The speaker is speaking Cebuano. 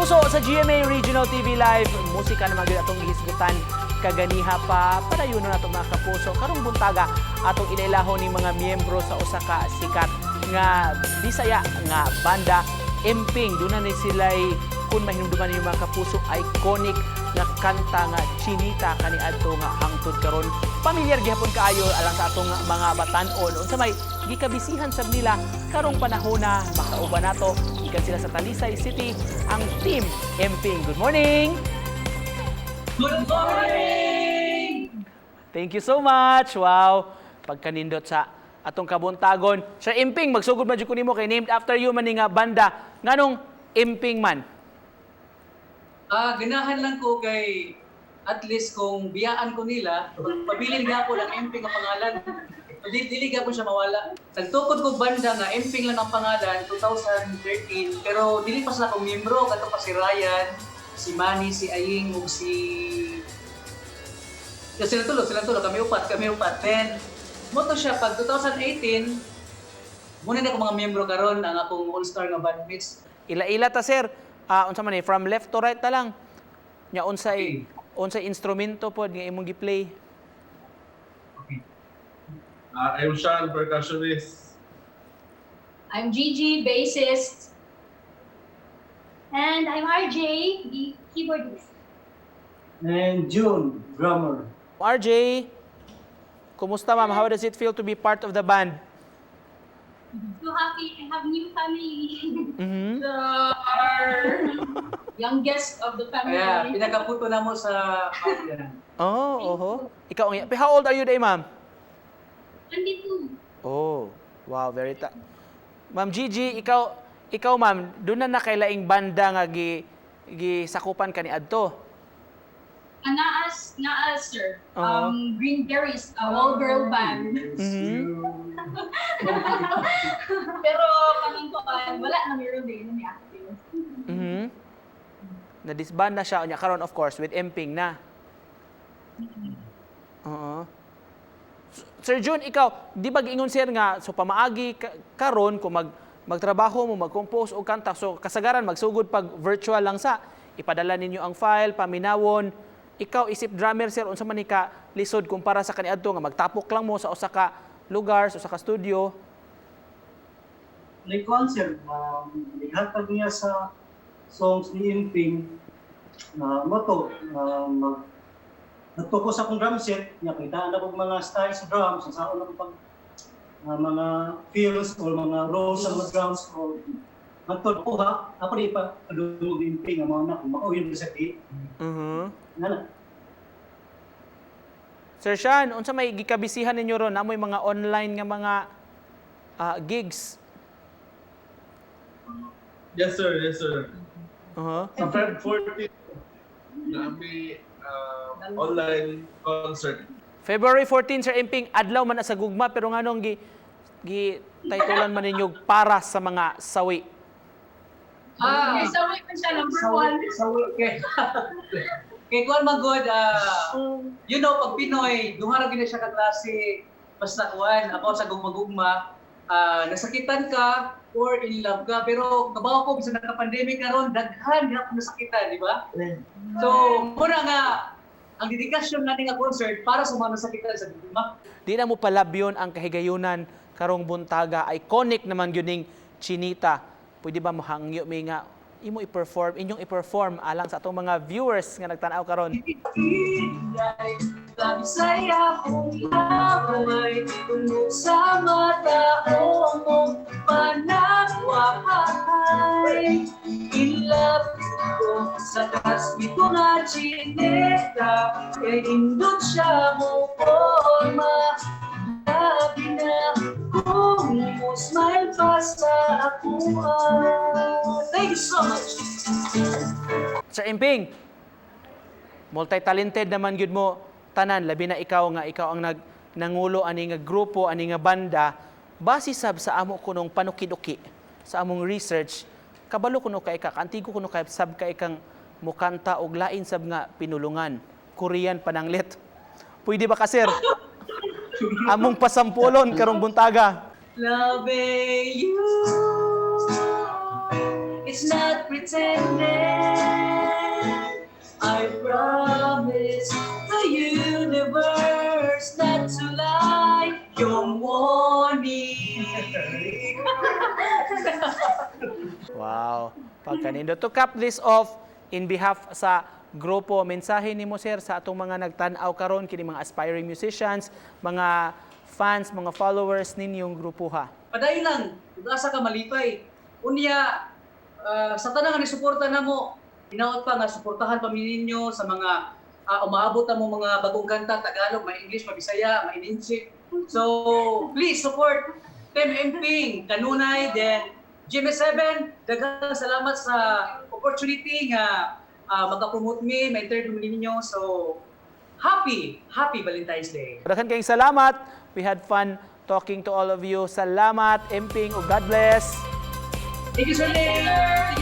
Kapuso, sa GMA Regional TV Live, musika naman gyud atong gihisgutan kaganiha pa. Padayon na atong mga kapuso. Karong buntaga, atong ilailahon ni mga miyembro sa usa ka sikat nga Bisaya nga banda, Emping. Duna ni sila'y, kung mahinumduman ninyo, mga kapuso, iconic nga kanta nga "Chinita" kaniadto nga hangtod karon pamilyar gihapon kaayo alang sa atong mga batan-on. Unsa may gikabisihan sab nila karong panahona, makauban nato gikan sila sa Talisay City, ang Team Emping. Good morning! Good morning! Thank you so much. Wow. Pagkanindot sa atong kabuntagon. Sir Emping, magsugod man jud ko nimo kay named after you man ni nga banda. Nganong Emping man? Ah, ganahan lang ko kay at least kung biyaan ko nila, pabilin nga ko lang Emping ang pangalan. Dili dili ko siya mawala. Nagtukod ko banda nga Emping lang ang pangalan 2013, pero dili pa sila akong miyembro. Kato pa si Ryan, si Manny, si Aying ug si Ya, sila tulo, kami upat, kami upat. Then, mao to siya, pag 2018, muna na ako mga miyembro karon ang akong all-star nga bandmates. Ila-ila ta, sir. Ah, unsa man ni, from left to right ta lang. Nya unsay unsay instrumento pod nga imong gi-play? Okay. I'm Sean, percussionist. I'm Gigi, bassist. And I'm RJ, the keyboardist. And June, drummer. RJ, kumusta, ma'am? How does it feel to be part of the band? So happy to have new family. Our youngest of the family. Kaya pinakaputo na mo sa pamilya. Oh, oho. Ikaw ang How old are you day, ma'am? 22. Oh, wow, very ta. Ma'am Gigi, ikaw ma'am, doon na nakailaing banda nga gi gisakupan ka ni adto? Ah, naas, naas, sir. Oo. Green Berries, a all-girl band. Pero kanang kuan, wala na meron din na may active. Na-disband na siya unya karon, of course, with Emping na. Oo. Sir June, ikaw, di ba giingon, sir, nga so pamaagi karon kung magtrabaho mo, mag-compose og kanta, so kasagaran magsugod pag virtual lang sa ipadala ninyo ang file, paminawon. Ikaw isip drummer, sir, unsa man ni ka lisod kumpara sa kaniadto nga magtapok lang mo sa usa ka lugar, sa usa ka studio? Like concert, naghatag niya sa songs ni Emping na mao to, nagtuko sa akong drum set, niya kita na kog mga styles sa drums, sa na ko pag mga fills or mga rolls sa mga drums or hantod kuha, ako di pa padungog Emping ang mga anak, makauyon sa di. Nga na. Sir Sean, unsa may gikabisihan ninyo ron? Namoy mga online nga mga gigs? Yes, sir. Yes, sir. Sa Feb 14, nami online concert. February 14, Sir Emping, adlaw man na sa gugma, pero nganong gi gi titulan man ninyo "Para sa Mga Sawi"? Ah, May sawi man siya, number Sawi, one. sawi. Kay kay kuan man good, pag Pinoy, duha ra gyud na siya ka klase. Basta kuan, about sa gugma-gugma, nasakitan ka or in love ka, pero kabaw ko bisan naka-pandemic karon, daghan gyud nasakitan, di ba? So, muna nga ang dedikasyon natin nga concert para sa mga nasakitan sa gugma. Di na mo palabyon ang kahigayunan karong buntaga. Iconic naman gyud ning "Chinita". Pwede ba mohangyo mi nga imo i-perform, inyong i-perform alang sa atong mga viewers nga nagtan-aw karon? Saya kong laway tungod sa mata o mong panagwahay. In love ko sa kasbito nga chineta, kay indot siya mo forma. Labi na kung mo smile pa sa ako. Thank you so much. Sir Emping, multi-talented naman gyud mo tanan, labi na ikaw nga ikaw ang nag nangulo ani nga grupo, ani nga banda. Base sab sa amo kunong panukiduki, sa among research, kabalo kuno kay ka, kaantigo kuno kay sab kay kang mukanta og lain sab nga pinulungan. Korean pananglit. Pwede ba ka, sir? Among pasampulon karong buntaga. Loving you It's not pretending. I promise the universe not to lie. Yung warning. Wow. Pagkanindot. To cap this off, in behalf sa grupo, mensahe nimo, sir, sa atong mga nagtan-aw karon kini mga aspiring musicians, mga fans, mga followers ninyong grupo ha. Padayon lang, ug asa ka malipay. Unya, sa tanan nga nisuporta namo, hinaot pa nga suportahan pa mi ninyo sa mga umaabot mo mga bagong kanta, Tagalog, may English, may Bisaya, may Intsik. So, please support Team Emping, kanunay, then GMA7, daghang salamat sa opportunity nga maka-promote me, ma-interview ninyo. So, happy, happy Valentine's Day. Daghan kayong salamat. We had fun talking to all of you. Salamat, Emping, ug God bless. Thank you, Sir Lane.